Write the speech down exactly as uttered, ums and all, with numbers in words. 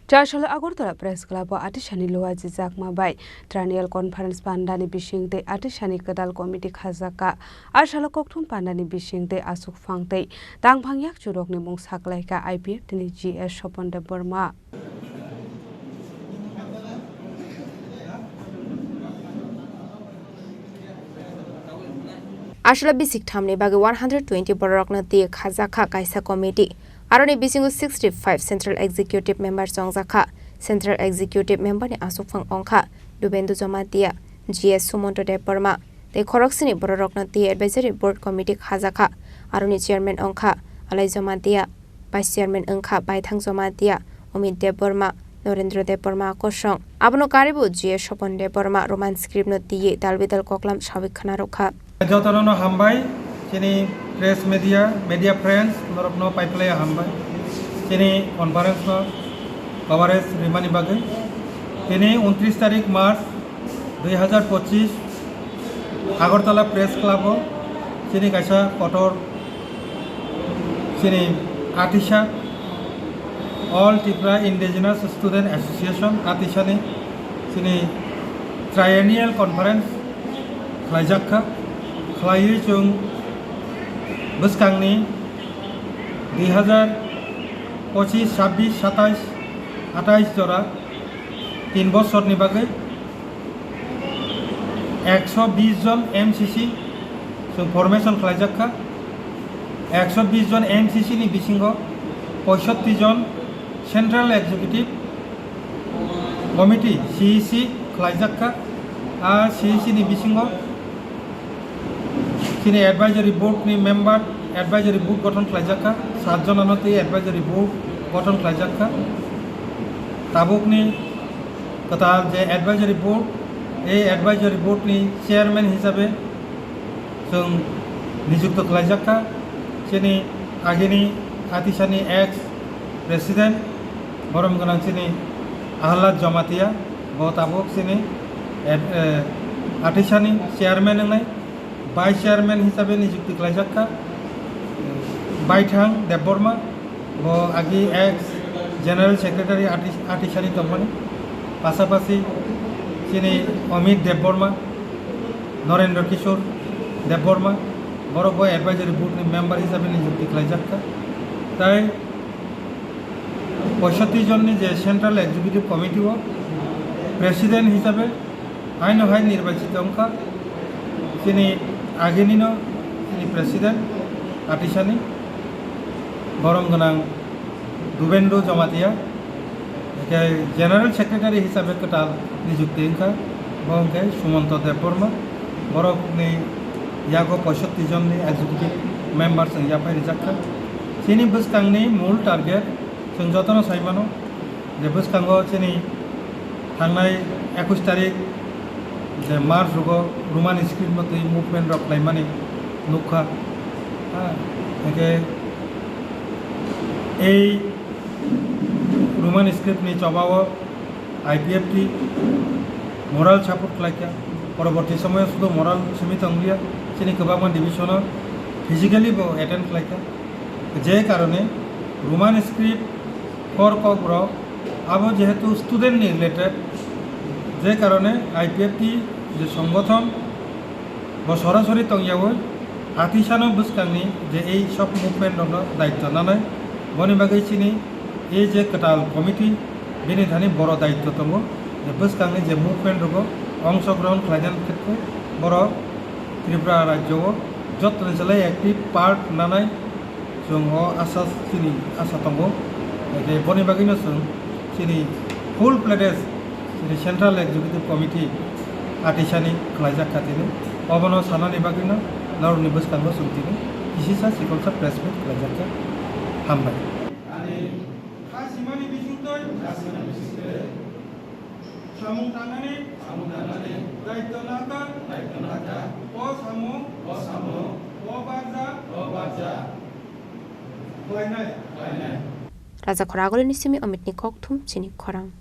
Chasalo Agartala Press Club o Atisani Luaji Jakma bai Triennial Conference pandani bising tei Atisani kwtal committee khajakha. Asalo kokthum pandani bising tei aswk phang tei tangphang yakchu rokni mung saklaikha I P F T ni G S Sopon Debbarma. Aswla bisik thamni bagwi one hundred twenty bororokno twi khajakha kaisa committee. Aroni bisingo sixty five Central Executive Member chongjakha. Central Executive Member ni aswkphang wngkha Dubendu Jamatia, G S Sumonto Debbarma, tei khoroksini bororokno twi Advisory Board Committee khajakha. Aroni Chairman wngkha Alai Jamatia. Vice Chairman wngkha Baithang Jamatia, Omit Debbarma, Norendra Debbarma kosong. Abono karibu G S Sopon Debbarma Roman script no twiwi dalbidal koklam sawi khna rwkha. Jotono no hambai, chini press media, media friends, norokno paiphlaiya hambai. Chini conference no coverage rimani bagwi. Tini untris tarik March, dui hazar pochis Agartala Press Club o chini kaisa kotor chini Atisa All Tripura Indigenous Student Association Atisani chini Triennial Conference khlaijakha. Khlaiwi chwng bwskangni dui hazar pochis, chabbish, satais, atais jora tin bosorni bagwi ekso bish jon M C C chwng formation khlaijakha. Ekso bish jon M C C ni bisingo poisotti jon Central Executive Committee, C E C, khlaijakha. A C E C ni bisingo chini advisory board ni member, advisory board gothon khlaijakha, sat jonano tei advisory board gothon khlaijakha. Tabukni kwtal je advisory board, ei advisory board ni chairman hisabe chwng nijukto khlaijakha. Chini agini Atisani ex president, borom gwnang chini Ahlad Jamatia, bo tabuk chini ad-, eh, Atisani chairman wngnai. Vice Chairman hisabe nijukti khlaijak kha Baithang Debbarma, bo agi ex General Secretary Ati-, Atisani tongmani. Pasapasi chini Amit Debbarma, Narendra Kishore Debbarma, borok bo Advisory Board ni member hisabe nijukti khlaijak kha. Tai poisotti jonni je Central Executive Committee o President hisabe haino hai nirbachito wngkha chini aginino chini President Atisani, borom gwnang Dubendu Jamatia, hwnkhe General Secretary hisabe kwtal nijukti wngkha, bo hwnkhe Sumonto Debbarma, borokni yago poisotti jonni Executive Members wng yaphai rijak kha. Chini bwskangni mul target chwng jotono sai mano, je bwskango chini thangnai ekush tarik je March rogo Roman script no twi movement rok khlaimani nukha. Ha, hwnkhe ei Roman script ni chobao I P F T moral support khlaikha. Poroborti somoyo sudu moral simi tongliya, chini kwbangma division o physically bo attend khlaikha. Je karone Roman script kor kok rok abo jehetu student ni related, je karone I P F T je songothon bo sorasori tongyawi Atisano bwskangni je ei sob movement rokno daityo nanai, boni bagwi chini ei je kwtal committee bini thani boro daityo tongo, je bwskangni je movement rogo ongshogrohon khlainani khetre borok Tripura rajyo o jottoni salai active part nanai. Chwng o asa chini asa tongo. Hwnkhe boni bagwino chwng chini full pledge chini Central Executive Committee Atisani khlaijak kha tini. Obono sanani bagwino norokni bwskango chwng tini kisisa chikonsa press meet khlaijakha. Hambai. Ani kha simani bisingtwi samung tangnani, samung tangnani, daityo nata, daityo nata, o samung, o samung, o barja, o barja, khlainai, khlainai. Raja Khoragulini simi Omitni kokthum chini khorang.